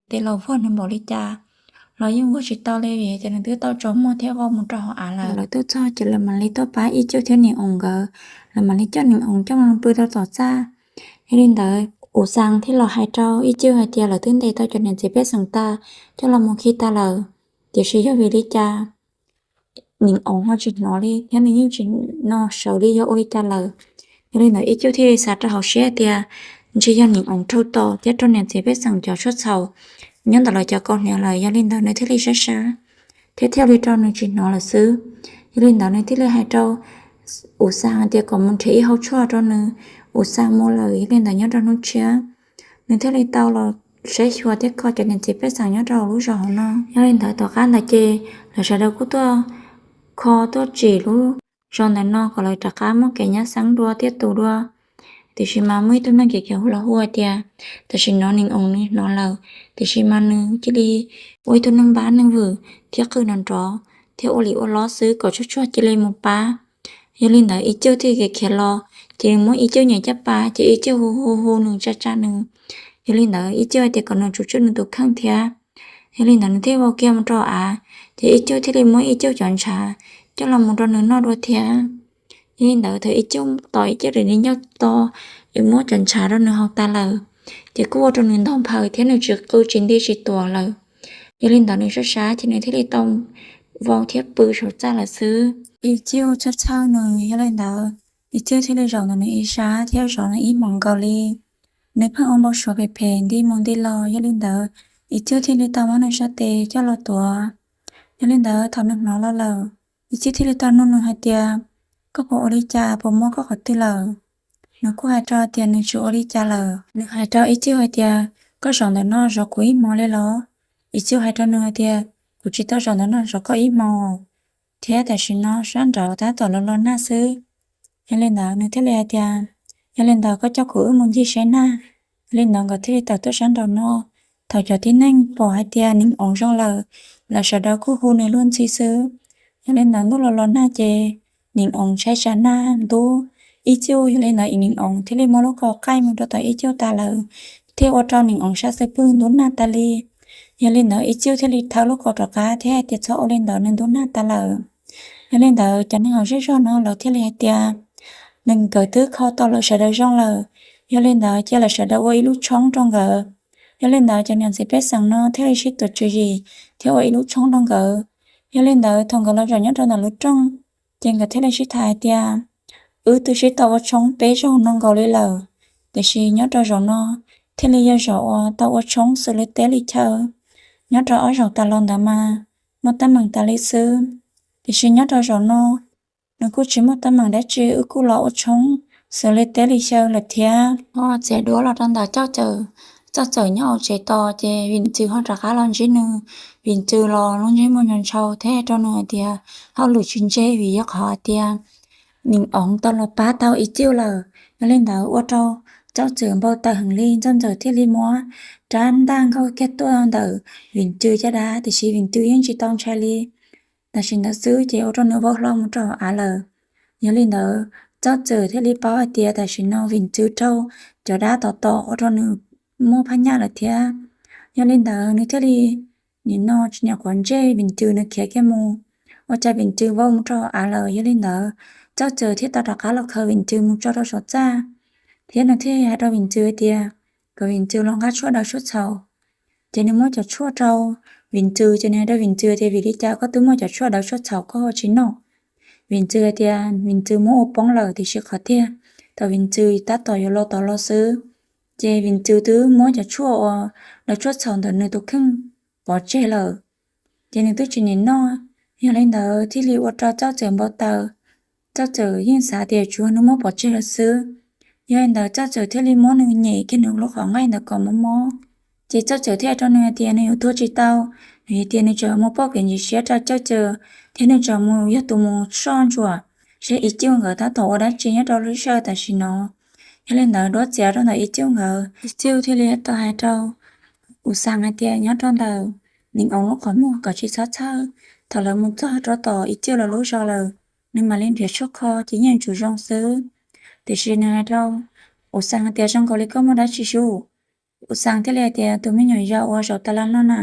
tes los vuag nws npaum li cas los yeej vuag tsis tau li vim tias nws twb tau tsaus muag thiab vau mus rau hauv av lawm. Lawv tuaj txog ces lawv mam li tuaj pab Ib Cuj thiab Nees Oos nkawd, lawv mam li coj Nees Oos coj mus pw rau tom txaj. Yog li ntawd Us Xaas thiaj los hais rau Ib Cuj hais tias lawv twb ntes tau cov niam txiv pej xeem tas coj los mus khi tas lawm, tiam sis yog vim li cas Nees Oos ho tsis hnov li thiab nws yeej tsis nco sawv li yog ua li cas lawm. Yog li ntawd Ib Cuj thiaj li xav rau hauv siab tias ntshe yog Nees Oos raug tom thiab raug niam txiv pej xeem cov tshuaj txhaum nyob ntawm lawv cov kaus hniav lawm, yog li ntawd nws thiaj li sab sab thiab thiaj li rau nws tsis hnov lawm xwb. Yog li ntawd nws thiaj li hais rau Us Xaas hais tias kom mus nrhiav ib hau tshuaj rau nws. Us Xaas mus lawm, yog li ntawd nyob rau hnub tshiab nws thiaj li tau los saib xyuas thiab kho cov niam txiv pej xeem nyob rau lub zos hauv no. Yog li ntawd tom qab ntawd ces lawv sawv daws kuj tuaj kho tuaj tsim lub zos ntawm no kom lawv rov qab muaj kev nyab xeeb dua thiab tus dua. Tiam sis mas muaj ib tug neeg kev kev hu los hu hais tias tam sim no Nees Oos nws hnov lawm, tiam sis mas nws cia li ua ib tug neeg npab neeg vwm thiab qw nrov nrov thiab ua li ua lob xwb kom tshuaj tshuaj cia li mus pab. Yog li ntawd Ib Cuj thiaj li khiav los, ces nws muab Ib Cuj nyem caj pas, ces Ib Cuj hu hu hu nws tsa tsa nws. Yog li ntawd Ib Cuj hais tias kom nws tsum tswj nws tus kheej thiab. Yog li ntawd nws thiaj vau kiag mus rau av, ces Ib Cuj thiaj li muab Ib Cuj cov ntshav coj los mus rau nws noj dua thiab. Yog li ntawd thaum Ib Cuj tom Ib Cuj daim di ncauj to es muab cov ntshav rau nws haus tas lawm, ces kuj ua rau nws ntog nphaws thiab nws tsis qw tsis nti tsis tuam lawm. Yog li ntawd nws sab sab ces nws thiaj li tau vau thiab pw saum txaj lawm xwb. Ib Cuj txhawj txhawj nws, yog li ntawd Ib Cuj thiaj li zaum ntawm nws ib sab thiab zov nws ib hmos nkaus li. Nws pheej ua npau suav phem phem nti mus nti los, yog li ntawd Ib Cuj thiaj li tau muab nws sab tes coj los tuav. Yog li ntawd thaum nws hnov los lawm, Ib Cuj thiaj li tau nug nws hais tias, koj puas ua li cas, puas mob koj qhov twg lawm? Nws kuj hais rau tias nws tsis ua li cas lawm. Nws hais rau Ib Cuj hais tias, koj zaum ntawm no zov kuv ib hmos li los? Ib Cuj hais rau nws hais tias, kuv tsis tau zaum ntawm no zov koj ib hmos, thiab tam sim no sab nraud tab tom los los nag xwb. Yog li ntawd nws thiaj li hais tias, yog li ntawd koj coj kuv wb mus ncig saib nag. Yog li ntawd nkawd thiaj li tawm tuaj sab nraum no. Thaum cov tib neeg pom hais tias Nees Oos zoo lawm, lawv sawv daws kuj hu nws luag ntxhi xwb. Yog li ntawd ntuj los los nag ces Nees Oos ntshai tsam nag ntub Ib Cuj, yog li ntawd Nees Oos thiaj li muab lub kaus qaij mus rau tom Ib Cuj tas lawm, thiaj ua rau Nees Oos sab xub pwg ntub nag tas li. Yog li ntawd Ib Cuj thiaj li thawb lub kaus rov qab thiab hais tias txhob ua li ntawd, nws ntub nag tas lawm. Yog li ntawd cov neeg hauv zej zog no lawv thiaj li hais tias, nws nkawd twb kho tau lawv sawv daws zoo lawm, yog li ntawd cia lawv sawv daws ua ib lub tshoob rau nkawd. Yog li ntawd cov niam txiv pej xeem no thiaj li sib tuav tswv yim thiab ua ib lub tshoob rau nkawd. Yog li ntawd thaum nkawd los zaum nyob rau ntawm lub rooj, ces nkawd thiaj li sib tham hais tias, wb twb sib tau ua tshoob peb zaug no nkaus li lawm, tiam sis nyob rau zaum no thiaj li yog zaum uas tau ua tshoob xws li teb li chaw. Nyob rau ob zaug tas los ntawd mas muaj teeb meem tas li xwb, tiam sis nyob rau zaum no nws kuj tsis muaj teeb meem dab tsi, wb kuj los ua tshoob xws li teb li chaw lawm thiab. Ho txiav duab los rau ntawm Cauj Txawm, Cauj Txawm nyob hauv tsev tos ces Vim Ntxwv ho rov qab los ntsib nws. Vim Ntxwv los lub ntsej muag ntshaus ntshaus thiab hais rau nws hais tias hauj lwm tsis ntse vim yog qhov hais tias Nees Oos tau los pab tau Ib Cuj lawm. Yog li ntawd ua rau Cauj Txawm npau taws heev li, Cauj Txawm thiaj li muab rab ntaj nkaug kiag tuaj ntawm Vim Ntxwv caj dab, tiam sis Vim Ntxwv yeej tsis tau ntshai li. Tam sim ntawd xwb ces ua rau nws vau hlo mus rau hauv av lawm. Yog li ntawd Cauj Txawm thiaj li paub hais tias tam sim no Vim Ntxwv raug cov dab tom tom ua rau nws muaj phaj nyaj lawm thiab. Yog li ntawd nws thiaj li nim no tsis nyam quav ntsej Vim Ntxwv, nws khiav kiag mus, ua cas Vim Ntxwv vau mus rau hauv av lawm. Yog li ntawd Cauj Txawm thiaj tau rov qab los khaws Vim Ntxwv mus tso rau saum txaj, thiab nws thiaj hais rau Vim Ntxwv hais tias kom Vim Ntxwv los nqa tshuaj daws tshuaj txhaum. Ces nws muab cov tshuaj rau Vim Ntxwv, ces nws hais rau Vim Ntxwv tias vim li cas koj twb muaj cov tshuaj daws tshuaj txhaum koj ho tsis noj? Vim Ntxwv hais tias Vim Ntxwv muab ua poob lawm, tiam sis qhov tiag thaum Vim Ntxwv tab tom yuav los tod los xwb, ces Vim Ntxwv twb muab cov tshuaj uas daws tshuaj txhaum ntawm nws tus kheej pov tseg lawm, ces nws twb tsis nim noj. Yog li ntawd thiaj li ua rau Cauj Txawm npau taws. Cauj Txawm yeej xav tias tsuav nws muab pov tseg lawm xwb. Yog li ntawd Cauj Txawm thiaj li muab nws nyem kiag nws lub qhov nqaij ntawd kom mob mob. Ces Cauj Txawm thiaj hais rau nws hais tias nws yuav tuag tsis tau, vim tias nws tseem mus pauj kev ntxim siab rau Cauj Txawm, thiab nws tseem mus yog tus mus soj ntsuam seb Ib Cuj nkawd tab tom ua dab tsi nyob rau lub sij hawm tam sim no. Yog li ntawd duab txiav rau ntawm Ib Cuj nkawd, Ib Cuj thiaj li tau hais rau Us Xaas hais tias nyob rau ntawm Nees Oos lub qhov muag kom tsis txhob txhawj, thaum lawv mus txog rau tom Ib Cuj lawv lub zos lawm, nws mam li nrhiav tshuaj kho ces yeej yuav tsum zoo xwb. Tiam sis nws hais rau Us Xaas hais tias zoo nkaus li koj muaj dab tsi sub. Kuv xav thiaj li hais tias tus me nyuam yaus uas zaum tas los no na,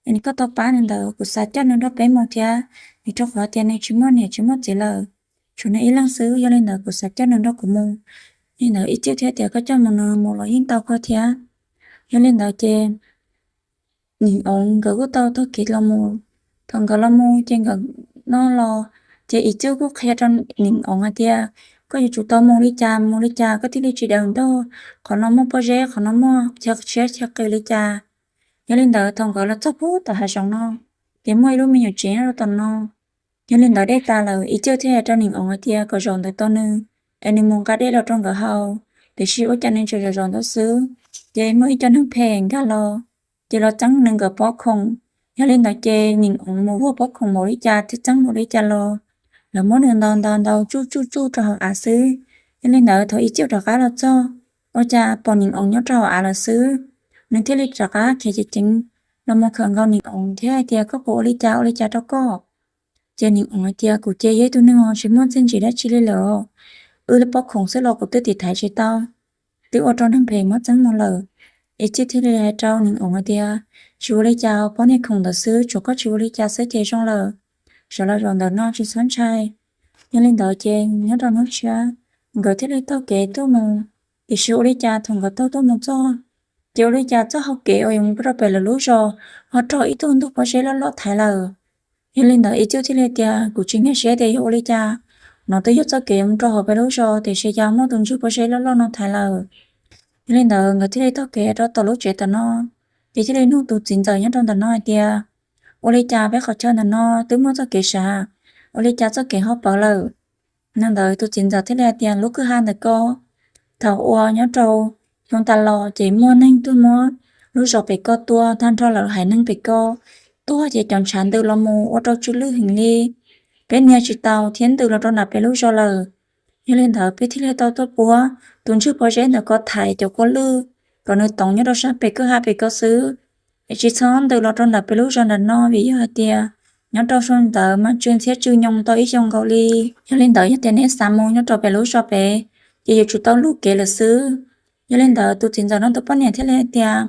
es nws koj tau pab nws ntawd kuv xav coj nws nrog peb mus thiab, vim rau qhov tias nws tsis muaj niam tsis muaj txiv lawm, tshuav nws ib leeg xwb. Yog li ntawd kuv xav coj nws nrog kuv mus. Li ntawd Ib Txwj thiaj tias koj coj mus nws mus los yeej tau kawg thiab. Yog li ntawd ces Nim Oov nkawd kuj tau taug kev los mus. Thaum nkawd los mus ces nkawd no los, ces Ib Txwj kuj qhia rau Nim Oov hais tias, koj yuav tsum tau mus li cas mus li cas koj thiaj li tsis daws ntog, qhov no muaj pob zeb, qhov no muaj chaw siab chaw qis li cas. Yog li ntawd thaum nkawd los txog pub tom hav zoov no, ces muaj ib lub me nyuam tsev nyob rau tom no. Yog li ntawd dej tas lawm, Ib Txwj thiaj hais rau Nim Oov hais tias kom zaum ntawd tau nws, es nws mus nqa dej los rau nkawd haus, tiam sis ua cas nws tseem zaum zaum ntawd xwb, ces muaj ib co neeg phem nkag los, ces los txeeb nws nkawd pob khoom. Yog li ntawd ces Nim Oov mus vuag pob khoom npaum li cas thiab txeeb npaum li cas los, lawv muab nws ntaus ntaus ntaus tsuj tsuj tsuj rau hauv av xwb. Yog li ntawd thaum Ib Txwj rov qab los txog, ua cas pom Nim Oov nyob rau hauv av lawm xwb. Nws thiaj li rov qab khiav ceev ceev los mus khawm nkaus Nim Oov thiab hais tias, koj puas ua li cas ua li cas rau koj? Ces Nim Oov hais tias, kuv ces yog ib tug neeg uas tsis muaj txiaj ntsig dab tsi li lawm os, wb pob khoom xwb los kuv twb tiv thaiv tsis tau, twb ua rau neeg phem muab txeeb mus lawm. Ib Txwj thiaj li hais rau Nim Oov hais tias, tsis ua li cas, pob niag khoom ntawd xwb, tsuav koj tsis ua li cas xwb ces zoo lawm, sawv los zaum ntawm no tsis txhob ntshai. Yog li ntawd ces nyob rau hnub tshiab, nkawd thiaj li taug kev tuaj mus. Tiam sis ua li cas thaum nkawd taug tuaj mus txog, ces ua li cas txoj hau kev uas yuav mus rau pem lawv lub zos ho raug ib tug ntug pob zeb loj loj thaiv lawm. Yog li ntawd Ib Txwj thiaj li tias, kuv tsis nkag siab tias yog ua li cas, no twb yog txoj kev mus rau hauv peb lub zos tiam sis cas muaj tus ntug pob zeb loj loj no thaiv lawm. Yog li ntawd nkawd thiaj li taug kev rau tom lub tsev tom no, ces thiaj li nug tus txiv ntxawm nyob rau ntawm no hais tias, ua li cas peb qhov chaw ntawm no twb muaj txoj kev sav, ua li cas txoj kev ho pawv lawm? No ntawd tus txiv ntxawm thiaj li hais tias, lub kwj ha ntawm ko, thaum ua nyob rau xyoo tas los ces muaj neeg tuaj muab lub zos pem ko tua tag nrho lawm, haiv neeg pem ko tuag ces cov ntshav ntws los mus ua rau tsw lwj heev li, peb nias tsis tau thiab ntws los rau nram peb lub zos lawm. Yog li ntawd peb thiaj li tau tuaj puab tus ntug pob zeb ntawm ko thaiv cov kua lwj kom nws toov nyob rau sab pem kwj ha pem ko xwb, es tsis txhob ntws los rau nram peb lub zos nram no, vim yog hais tias nyob rau xyoo ntawd mas tsw ntxhiab tsw nyoos tau ib xyoos nkaus li. Yog li ntawd yog tias neb xav mus nyob rau pem lub zos pem, ces yuav tsum tau luv kev lawm xwb. Yog li ntawd tus txiv ntxawm no tus poj niam thiaj li hais tias,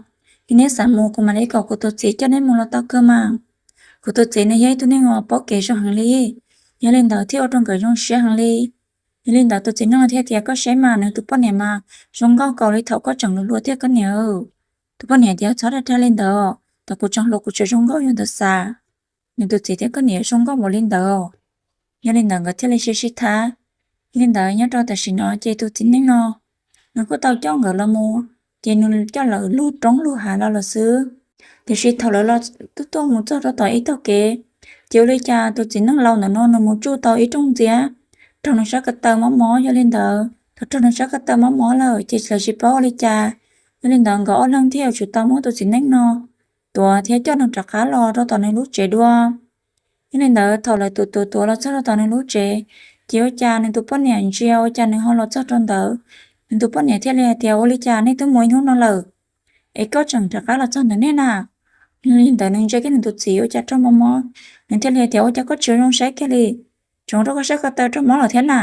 yog neb xav mus kuv mam li kom kuv tus txiv coj neb mus los tau kawg mas. Kuv tus txiv nws yog ib tug neeg uas paub kev zoo heev li. Yog li ntawd thiaj ua rau nkawd zoo siab heev li. Yog li ntawd tus txiv neej thiaj tias, koj saib mas, nws tus poj niam mas zoo nkauj nkaus li thaum koj tseem hluas hluas tiag koj niam. Tus poj niam tias, txhob dag dag li ntawd, thaum kuv tseem hluas kuv tseem zoo nkauj yog ntawd xav. Nws tus txiv tias, koj niam zoo nkauj npaum li ntawd. Yog li ntawd nkawd thiaj li sib sib tham. Yog li ntawd nyob rau tam sim no ces tus txiv neej no nws kuj tau coj nkawd los mus, ces nws coj lawv lug roob lug hav los lawm xwb. Tiam sis thaum lawv los tuaj tuaj mus txog rau tom ib taug kev, ces ua li cas tus txiv neej laus ntawm no nws mus tsuj tau ib rooj ntxiab raug nws sab ko taw mob mob. Yog li ntawd thaum raug nws sab ko taw mob mob lawm ces lawv tsis paub ua li cas. Yog li ntawd nkawd ob leeg thiaj yuav tsum tau muab tus txiv neej no tuav thiab coj nws rov qab los rau tom nws lub tsev dua. Yog li ntawd thaum lawv tuav tuav tuav los txog rau tom nws lub tsev, ces ua cas nws tus poj niam ntsia ua cas nws ho los txog rau ntawd. Nws tus poj niam thiaj li hais tias, ua li cas nej twb mus ib hnub no lawm, es koj tseem rov qab los txog ntawm nej na? Yog li ntawd nws ntsia kiag nws tus txiv ua cas raug mob mob, nws thiaj li hais tias, ua cas koj tsis zoo saib kiag li, tseem raug koj sab ko taw raug mob lawm thiab na?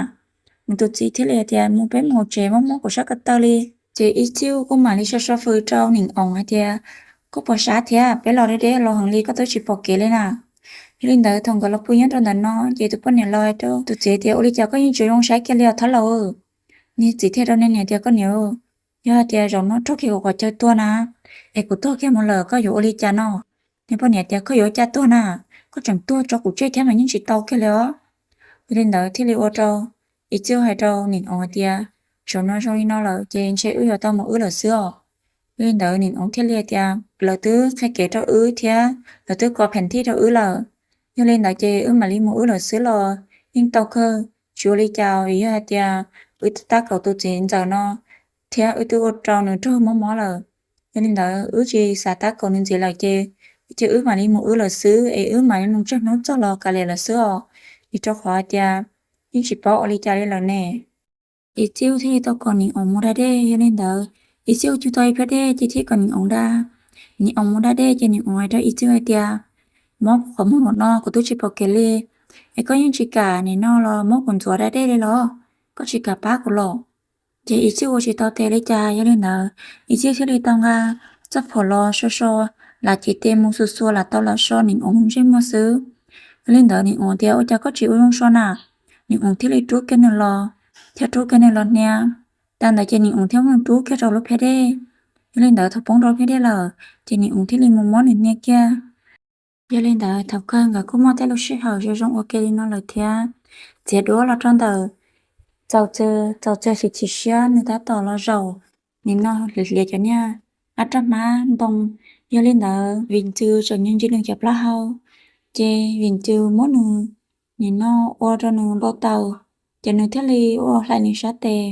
Nws tus txiv thiaj li hais tias, mus peb mus hauv tsev, mob mob kuv sab ko taw li. Ces Ib Txwj kuj mam li so so fws rau Nim Oov hais tias, koj puas sab thiab, peb los deb deb los heev li koj twb tsis pom kev li na. Yog li ntawd thaum nkawd los pw nyob rau ntawm no ces tus poj niam los hais rau tus txiv tias, ua li cas koj yeej tsis zoo saib kiag li os thaub laus? Nws txiv thiaj rau nws niam tias, koj niam, yog hais tias zaum no raug kiag kuv qhov chaw tuag na, es kuv tuag kiag mus lawm koj yuav ua li cas no? Nws poj niam tias, koj yuav ua cas tuag na, koj tseem tuag tso kuv tseg thiab mas yeej tsis tau kiag li os. Yog li ntawd thiaj li ua rau Ib Txwj hais rau Nim Oov hais tias, zaum no zoo li no lawm ces ntshe wb yuav tau mus wb lawm xwb os. Yog li ntawd Nim Oov thiaj li hais tias, lawv twb qhia kev rau wb thiab lawv twb kov pheem thij rau wb lawm. Yog li ntawd ces wb mam li mus wb lawm xwb los yeej tau kawg, tsis ua li cas, vim yog hais tias wb tab kaum tus txiv ntxawm no thiab wb twb ua rau nws raug mob mob lawm. Yog li ntawd wb tsis xav tab kaum nws ntxiv lawm ces, ces wb mam li mus wb lawm xwb es wb mam li mus tsawg hnub txog los kav liam lawm xwb os, vim rau qhov hais tias yeej tsis paub ua li cas li lawm ne. Ib Txwj thiaj li tau kom Nim Oov mus da dej. Yog li ntawd Ib Txwj cug tau ib pliag dej ces thiaj kom Nim Oov da. Nim Oov mus da dej ces Nim Oov hais rau Ib Txwj hais tias, mob kuv qhov muag no kuv twb tsis pom kev li, es koj yeej tsis kam nim no los muab kuv ntxuav da dej li los? Koj tsis kam pab kuv los? Ces Ib Txwj ua tsis tau tes li cas, yog li ntawd Ib Txwj thiaj li tau nqa txoj phuam los so so, lam cev tes mus xuas xuas lam tau lam so Nees Oos ntsej muag xwb. Yog li ntawd Nees Oos tias, Ua cas koj tsis ua zoo so na? Nees Oos thiaj li rub kiag nws los, thiab rub kiag nws los hnia. Tas ntawd ces Nees Oos thiaj muab nws rub kiag rau lub phiab dej. Yog li ntawd thaum poob rau phiab dej lawm, ces Nees Oos thiaj li mus muab nws hnia kiag. Yog li ntawd thaum kawg nkawd kuj muaj tej lub sij hawm zoo zoo ua ke li no lawm thiab. Txiav duab los rau ntawm Txaus Txwg, Txaus Txwg chim chim siab nws tab tom los zaum nim no hliav hliav cov niag ab raj hmab ntoo. Yog li ntawd Vim Ntxwg tseem nyob ntsia nws cov plaub hau, ces Vim Ntxwg muab nws nim no ua rau nws npau taws, ces nws thiaj li ua hlais nws sab tes.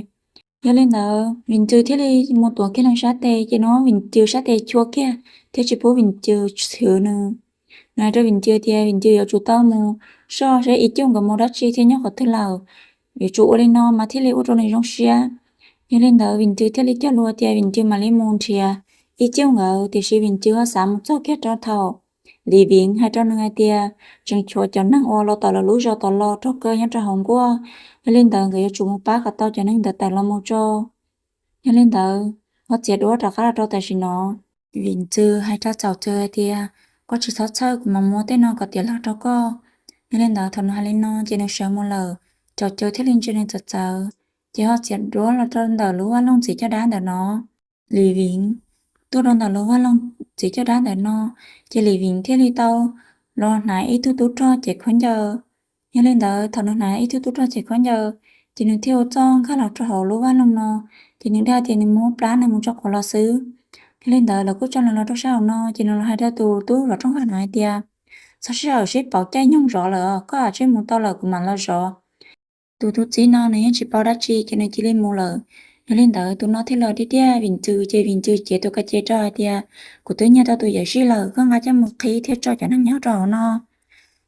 Yog li ntawd Vim Ntxwg thiaj li mus tuav kiag nws sab tes, ces nws muab Vim Ntxwg sab tes chua kiag thiab tsis pub Vim Ntxwg txhwv nws. Nws hais rau Vim Ntxwg tias Vim Ntxwg yuav tsum tau mus soj seb Ib Cuj nkawd mus dab tsi thiab nyob qhov twg lawm, yuav tsum ua li no mas thiaj li ua rau nws zoo siab. Yog li ntawd Vim Ntxwg thiaj li cog lus tias Vim Ntxwg mam li mus nrhiav Ib Cuj nkawd, tiam sis Vim Ntxwg ho xav mus txog kiag rau thaum Lis Viv hais rau nws hais tias tseem tshuav cov neeg uas los tom lawv lub zos tom los raug kaw nyob rau hauv nkuaj. Yog li ntawd nkawd yuav tsum mus pab kom tau cov neeg ntawd tawm los mus tso. Yog li ntawd ho txiav duab rov qab los rau tam sim no. Vim Ntxwg hais rau Txaus Txwg hais tias, Koj tsis txhob txhawj, kuv mam muab tej no kom tiav los rau koj. Yog li ntawd thaum nws hais li no ces nws sawv mus lawm. Txaus Txwg thiaj li ntsia nws txawv txawv, ces ho txiav duab los rau ntawm lub vaj loog txiv caj dab ntawm no. Lis Viv tuaj rau ntawm lub vaj loog txiv caj dab ntawm no, ces Lis Viv thiaj li tau los hnav ib tug tub rog cev khaub ncaws. Yog li ntawd thaum nws hnav ib tug tub rog cev khaub ncaws, ces nws thiaj ua txoj nkag los rau hauv lub vaj loog no, ces nws dag tias nws muab plab nws mus tso quav los xwb. Yog li ntawd lawv kuj tso nws los rau sab hauv no, ces nws los hais rau tus tub zov rooj vag no hais tias, Txog sij hawm sib pauv caij nyoog zov lawm, koj tsij mus tau lawm kuv mam los zov. Tus tub txib no nws yeej tsis paub dab tsi ces nws cia li mus lawm. Yog li ntawd tus no thiaj los tiag tiag Vim Ntxwg, ces Vim Ntxwg cev tus ka ce rau hais tias, Kuv twb nyiag tau tus yawm sij lawm, koj nqa coj mus qhib thiab tso cov neeg nyob rau hauv no.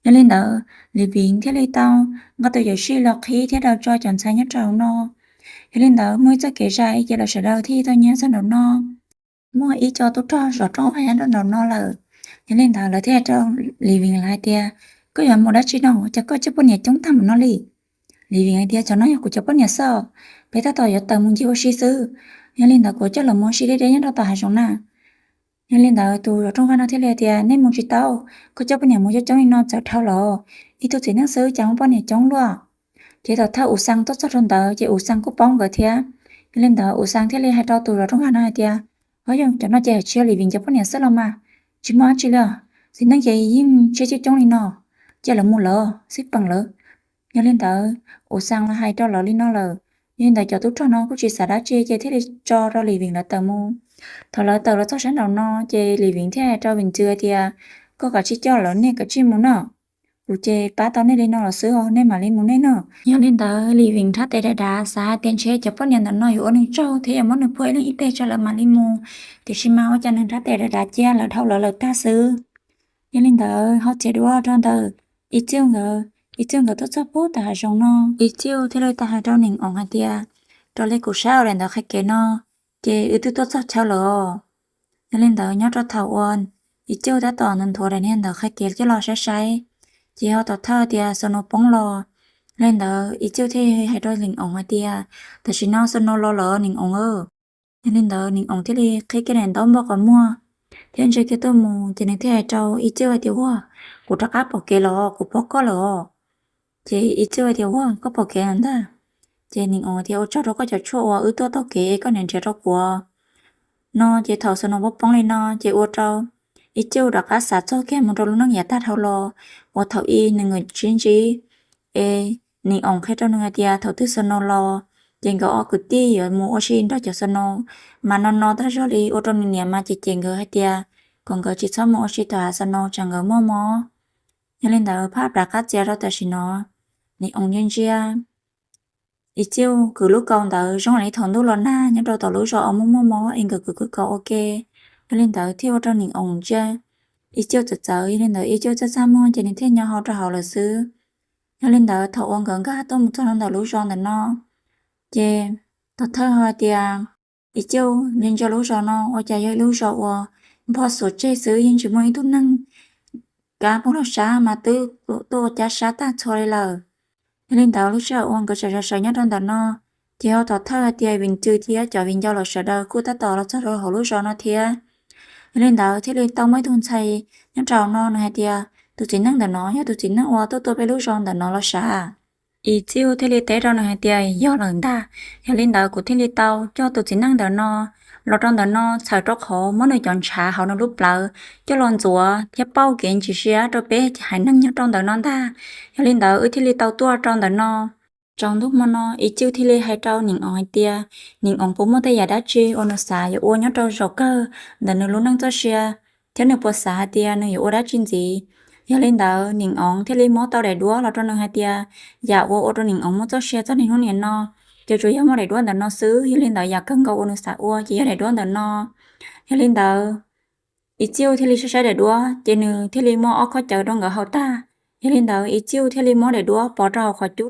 Yog li ntawd Lis Viv thiaj li tau nqa tus yawm sij los qhib thiab daws tso cov ntxhais nyob rau hauv no. Yog li ntawd muaj ib txoj kev zais ces lawv sawv daws thiaj tau nyob txog nraum no. Muaj ib co tub rog zov rooj vag nyob rau nraum no lawm. Yog li ntawd lawv thiaj hais rau Lis Viv lawv hais tias, Koj yuav mus dab tsi no, cas koj coj poj niam coob tag mus no li? Lis Viv hais tias, Cov no yog kuv cov poj niam xwb, peb tab tom yuav tawm mus ncig ua si xwb. Yog li ntawd kuv coj lawv mus ua si deb deb nyob rau tom hav zoov na. Yog li ntawd tus zov rooj vag no thiaj li hais tias, Nej mus tsis tau, koj coj poj niam mus coob coob li no txawv dhau lawm. Ib tug txiv neej xwb cas muaj poj niam coob luaj. Ces thaum thawj Us Xas tuaj txog rau ntawd ces Us Xas kuj paub nkawd thiab. Yog li ntawd Us Xas thiaj li hais rau tus zov rooj vag no hais tias, Au yog, cov no ces tsis yog Lis Viv cov poj niam xwb los mas, tsis muaj dab tsi li os. Txiv neej ces yeej siab coob coob li no, cia lawv mus lawm, xij peem lawv. Yog li ntawd Us Xas los hais rau lawv li no lawm. Yog li ntawd cov tub rog no kuj tsis xav dab tsi ces thiaj li tso rau Lis Viv lawv tawm mus. Thaum lawv tawm los txog sab nraum no ces Lis Viv thiaj hais rau Vim Ntxwg hais tias, Koj kav tsij coj lawv, nej kav tsij mus na. Kuv ces pab tau nej li no los xwb os, nej mam li mus nej na. Yog li ntawd Lis Viv nrhab tes dav dav xav hais tias ntshe cov poj niam ntawm no yuav ua nws tsaug thiab yuav muab nws phua ib leeg ib teg tso lawv mam li mus, tiam sis mas ua cas nws nrhab tes dav dav cia lawv dhau lawv lawm tag xwb. Yog li ntawd ho txiav duab rau ntawm Ib Txwj nkawd, Ib Txwj nkawd tuaj txog pub tom hav zoov no, Ib Txwj thiaj li tau hais rau Nees Oos hais tias, Raws li kuv saib ua daim ntawv qhia kev no, ces wb twb tuaj txog chaw lawm os. Yog li ntawd nyob rau thaum uas Ib Txwj tab tom nthuav daim niag ntawv qhia kev coj los saib saib, ces ho tau thawj tias Snow poob los. Yog li ntawd Ib Txwj thiaj hais rau Nees Oos hais tias, Tam sim no Snow los lawm Nees Oos. Yog li ntawd Nees Oos thiaj li qhib kiag daim ntaub npog qhov muag thiab ntsia kiag tuaj mus, ces nws thiaj hais rau Ib Txwj hais tias, Ua, kuv rov qab pom kev los, kuv pom koj lawm os. Ces Ib Txwj hais tias, Ua, koj pom kev lawm ntag. Ces Nees Oos tias, Ua tsaug rau koj cov tshuaj uas wb tuaj taug kev koj niaj nrhiav rau kuv no. Ces thaum Snow poob poob li no ces ua rau Ib Txwj rov qab xav txog kiag mus rau lub neej yav tag dhau los, uas thaum ub nws nkawd sib ntsib, es Nees Oos qhia rau nws hais tias thaum twg Snow los, ces nkawd ob kwv tij yuav mus ua si nrog cov Snow, mas no no tag zog li ua rau nws niam mas cem cem nkawd hais tias kom nkawd tsis txhob mus ua si tom hav Snow tsam nkawd muaj mob. Yog li ntawd phab rov qab txiav rau tam sim no, Nees Oos ntsia ntsia Ib Txwj kwv lub kaus ntawd zoo li thaum ntuj los nag nyob rau tom lub zos uas muaj muaj mob es nkawd kwv kwv kaus ua ke. Yog li ntawd thiaj ua rau Nees Oos ntsia Ib Txwj txawv txawv, yog li ntawd Ib Txwj txaj txaj muag ces nws thiaj nyo hau rau hauv lawm xwb. Yog li ntawd thaum uas nkawd nkag tuaj mus txog rau ntawm lub zos ntawm no, ces tau thawj hais tias, Ib Txwj, ntsia ntsia lub zos no ua cas yog ib lub zos uas npog xuas tseg xwb, yeej tsis muaj ib tug neeg kab poob rau sab mas twb tuaj ua cab sab tag txhua li lawm. Yog li ntawd lub sij hawm uas nkawd sawv sawv sawv nyob rau ntawm no, Ces ho thov thawj hais tias Vim Cw thiab cov viv ncaus los sawv daws kuj tab tom los txog rau hauv lub zos no thiab. Yog li ntawd thiaj li tau muaj ib tug ntxhais nyob rau no, nws hais tias tus txiv neej ntawm no yog tus txiv neej uas tuaj tua peb lub zos ntawm no los sav? Ib Txij thiaj li teb rau nws hais tias yog lawm ntag. Yog li ntawd kuv thiaj li tau coj tus txiv neej ntawm no los rau ntawm no txhawm rau qhov muab nws cov ntshav hauv nws lub plawv coj los ntxuav thiab pauj kev ntsis siab rau peb haiv neeg nyob rau ntawm no ntag. Yog li ntawd wb thiaj li tau tuaj rau ntawm no. Tsaus ntuj hmo no Ib Txij thiaj li hais rau Neem Oov hais tias Neem Oov puas muaj tej yam dab tsi uas nws xav yuav ua nyob rau zaum kawg ntawm nws lub neej txoj sia, thiab nws puas xav hais tias nws yuav ua dab tsi ntxiv. Yog li ntawd Neem Oov thiaj li muab tau daim duab los rau nws hais tias yam uas ua rau Neem Oov muaj txoj sia txog niaj hnub nim no ces tsuas yog muaj daim duab ntawm no xwb. Yog li ntawd yam kawg nkaus uas nws xav ua ces yog daim duab ntawm no. Yog li ntawd Ib Txij thiaj li saib saib daim duab ces nws thiaj li muab ob khob cawv rau nkawd haus tag. Yog li ntawd Ib Txij thiaj li muab daim duab pov rau hauv qhov cub.